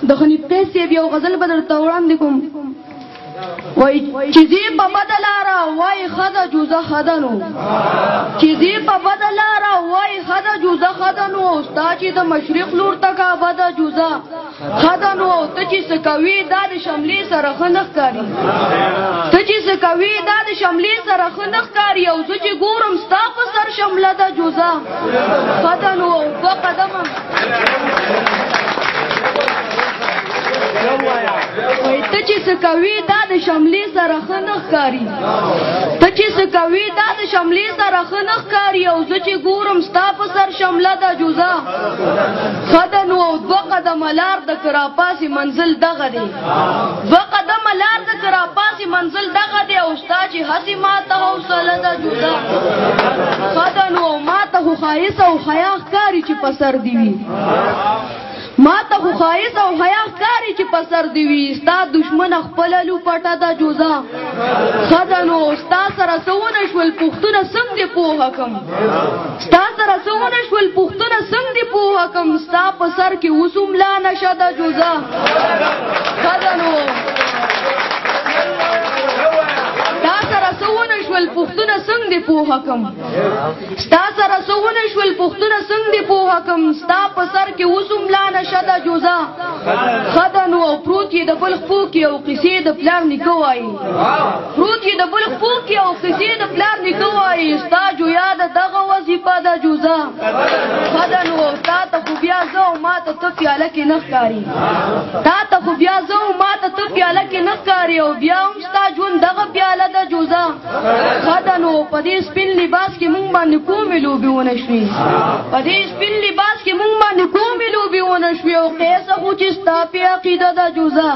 د خنیف قیس صاحب یو غزل به درته وړاندې کوم. وای چې ځي په بده لاره وای ښه ده جوزه ښه ده نو، چې ځي په بده لاره وای ښه ده جوزه ښه ده نو، ستا چې د مشرق لور ته کعبه ده جوزه ښه ده نو، ته چې څه کوي دا د شملې سره ښه نه ښکاري، ته چې څه کوي دا د شملې سره ښه نه ښکاري، او زه چې ګورم ستا په سر شمله ده جوزه ښه ده نو. دوه قدمه وای ته چې څه کوي دا د شملې سره ښه نه ښکاري، ته چې څه کوي دا د شملې سره ښه نه ښکاري، او زه چې ګورم ستا په سر شمله ده جوزه ښه ده نو. او دوه قدمه لار د که راپاسې منزل دغه دی، دوه قدمه لار د که راپاسې منزل دغه دی، او ستا چې هسې ماته حوصله ده جوزه ښه ده نو. ماته خو ښایست او حیا ښکاري چې په سر دي وي، ما ته خو ښایست او حیا ښکاري چې په سر دي وي، ستا دښمنه خپله لوپټه ده جوزه ښه ده نو. ستا سره څه ونه شول پوښتنه څنګه دې پوهه کم، ستا سره څه ونه شول پوښتنه څنګه دې پوهه کم، ستا په سر کې اوس هم لا نشه ده جوزه ښه ده نو. ستا سره څه ونه شول پوښتنه څنګه دې پوهه کم، ستا سره څه ونه شول پوښتنه څنګه دې پوهه کم، ستا په سر کې اوس هم لا نشه ده جوزه ښه ده نو. او پروت یې د بل خپو کې او قصې د پلار نیکه وایي، پروت یې د بل خپو کې او قصې د پلار نیکه وایي، ستا جویا ده دغه وظیفه ده جوزه ښه ده نو. تا ته خو بیا زه او ما ته ته پیاله کې نه ښکاري، تا ته خو بیا زه او ما ته ته پیاله کې نه ښکاري، او بیا هم ستا ژوند دغه پیاله ده جوزه ښه ده نو. په دې سپین لباس کې مونږ باندې کومې لوبې ونه شوې، په دې سپین لباس کې مونږ باندې کومې لوبې ونه شوې، او قیسه خو چې ستا پې عقیده ده جوزه